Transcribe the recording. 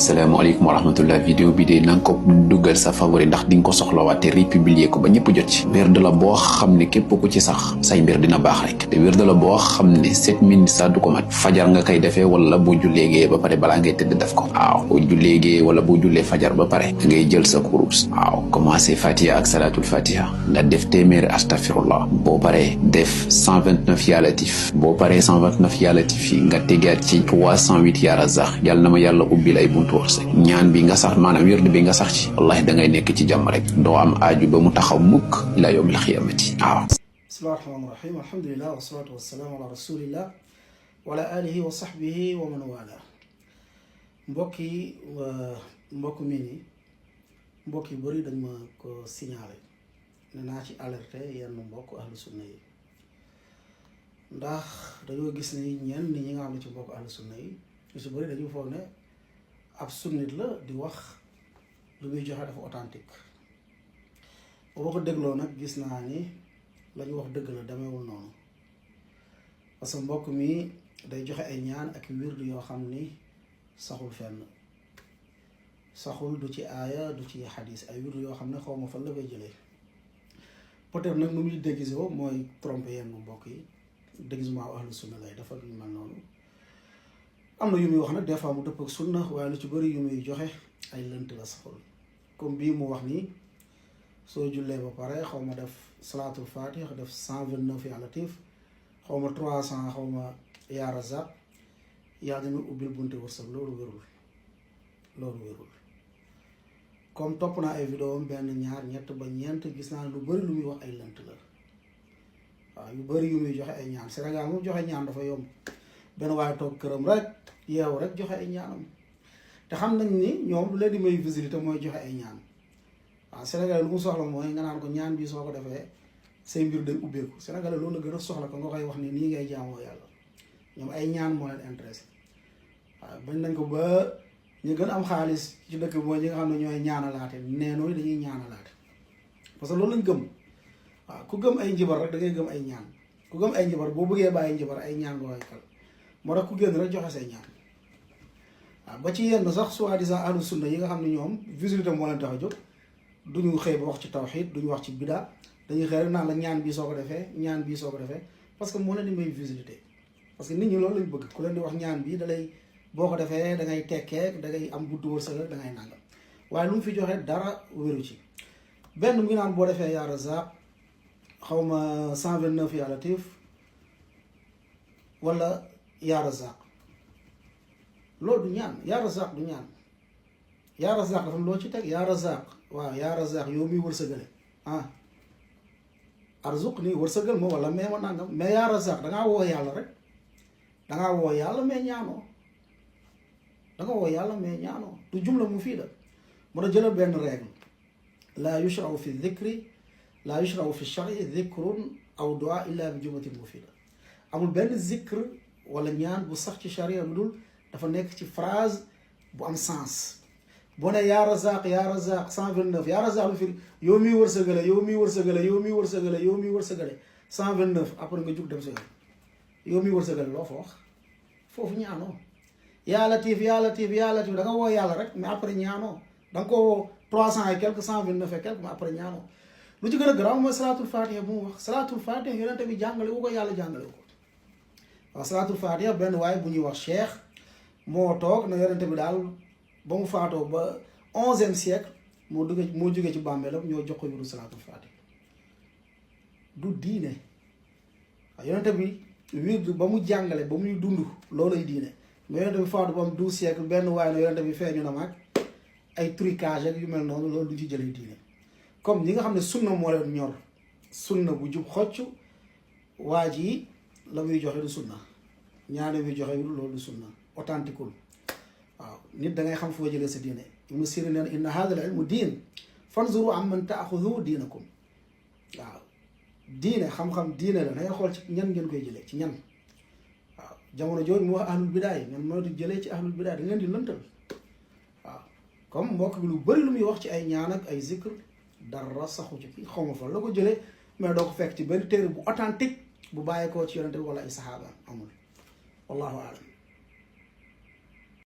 Assalamualaikum warahmatullahi. Vidéo bi de nang ko duggal sa favori ndax ding ko soxla waté republier ko ba ñepp jot ci wérde la bo xamné képp ku ci sax say mbir dina bax rek té wérde la bo xamné 7 minutes sa du ko mat fajar nga kay défé wala bu julégé ba paré bala ngay tëdd def ko waaw bu julégé wala bu julé fajar ba paré ngay jël sa kurus waaw commencé fatiha ak salatul fatiha nga def témèr astaghfirullah bo paré def 129 ya latif bo paré 129 ya latif nga tégat ci 308 ya razakh yalla nama yalla ubbi lay ñaan bi nga sax manam wird bi nga sax ci wallahi da ngay nekk ci jàmm rek do am aaju ba mu taxaw mukk ila yawmil khiyamati bismillahir rahmanir rahim alhamdulillah wassalatu wassalamu ala rasulillah wa ala alihi wa sahbihi wa man wala mbokk mi ni mbokk yu bari dañ ma ko signaler na ci alerter yenn mbokk ahlu sunna yi ndax dañoo gis ni ñen ñi nga xam ci mbokk ahlu sunna yi su bari dañu foog ne ab sunnit la di wax lu muy joxe dafa authentique boo ko dégloo nag gis naa ni la ñu wax dëgg la demeewul noonu parce que mbokk mi day joxe ay ñaan ak wirdu yoo xam ni saxul fenn saxul du ci aaya du ci xadis ay wirdu yoo xam ne xaw ma fan la koy jëlee peut-être nag nu muy déguisé woo mooy tromper yenn mbokk yi déguisement ahlu sunna lay dafa lu mel noonu am na yu muy wax nag des fois mu dëpp ak sunna waaye lu ci bëri yu muy joxe ay lënt la saxul comme bii mu wax nii soo jullee ba pare xaw ma def salaatul fatih def 129 ya latif xaw ma 300 xaw ma yaa razaq yaa dina ubbil bunte wërsëg loolu wérul comme topp naa ay vidéo am benn ñaar ñett ba ñeent gis naa lu bëri lu muy wax ay lënt la waaw yu bëri yu muy joxe ay ñaan Sénégal moom joxe ñaan dafa yomb benn waaye toog këram rek yeewu rek joxe ay ñaanam te xam nañ ni ñoom lu leen di may visibilité mooy joxe ay ñaan waaw Sénégal lu mu soxla mooy nga naan ko ñaan bi soo ko defee say mbir day ubbeeku Sénégal loolu la gën a soxla ko nga koy wax ni nii ngay jaamoo yàlla ñoom ay ñaan moo leen intéressé waaw bañ nañ ko ba ñu gën am xaalis ci dëkk mooy ñi nga xam ne ñooy ñaanalaate neenooy dañuy ñaanalaate parce que loolu lañ gëm waaw ku gëm ay njibar rek da ngay gëm ay ñaan ku gëm ay njibar boo bëggee bàyyi njibar ay ñaan nga koy kal moo tax ku génn rek joxe say ñaan waaw ba ci yenn sax soi-disant ahlu sunna yi nga xam ne ñoom visibilité moo leen tax a jóg duñu xëy ba wax ci tawxiid duñu wax ci bidaa dañuy xëy rek naan la ñaan bii soo ko defee ñaan bii soo ko defee parce que moo leen di may visibilité parce que nit ñi loolu lañ bëgg ku leen di wax ñaan bii da lay boo ko defee da ngay tekkee da ngay am buntu wërsëg da ngay nàngam waaye lu mu fi joxe dara wéru ci benn mu ngi naan boo defee yaa razaq xaw ma 129 ya latif wala yaa razaq loolu du ñaan yaa razaq du ñaan yaa razaq dafa loo ci teg yaa razaq waaw yaa razaq yow miy wërsëgale arzuq nii wërsëgal ma wala mais ma nangam mais yaa razaq dangaa woo yàlla rek dangaa woo yàlla mais ñaanoo danga woo yàlla mais ñaanoo du jumla mu fii da mun a jëlal benn règle laa yushrau fi dhikri laa yushrau fi shari dhikrun aw du'a illa bi jumlatin mufida amul benn zikr wala ñaan bu sax ci charia lu dul dafa nekk ci phrase bu am sens boo ne yaa razaq 129 yaa razaq lu fi yow miy wërsëgale yow miy wërsëgale yow miy wërsëgale yow miy wërsëgale 129 après nga jug dem sa yow miy wërsëgale loo fa wax foofu ñaanoo yaa latif yaa latif yaa latif da nga woo yàlla rek mais après ñaanoo da nga ko woo 300 et quelque 129 et quelque mais après ñaanoo lu ci gën a garaaw mooy salaatul fatiha bu mu wax salaatul fatiha yonente bi jàngale wu ko yàlla jàngale wu ko waaw salaatul fatiha benn waaye bu ñuy wax cheikh moo toog na yonente bi daal ba mu faatoo ba 11e siècle moo jóge ci bàmmeelam ñoo jox ko yuru salaatul fatiha du diine waaw yonente bi wird ba mu jàngale ba muy dund loolay diine mais yonente bi faatu ba am 12 siècle benn waaye na yonente bi feeñu na maag ay trucage ak yu mel noonu loolu du ci jëlee diine comme ñi nga xam ne sunna moo leen ñor sunna bu jub xocc waa ji la muy joxe du sunna ñaane muy joxe loolu du sunna authentique waaw nit da ngay xam foo jëlee sa diine Ibnu Sirin neen inna hada al ilmu diin fanzuru amman taaxudu diinakum waaw diine xam-xam diine la da ngay xool ci ñan ngeen koy jëlee ci ñan waaw jamono jooju mu wax ahlul bidaay ñan moo di jëlee ci ahlul bidaay da ngeen di lëntal waaw comme mbokk bi lu bëri lu muy wax ci ay ñaan ak ay zikr dara saxu ci kii xaw ma fa la ko jëlee mais doo ko fekk ci benn téere bu authentique bu bàyyeekoo ci yonente bi wala ay saxaaba amul wallahu aalam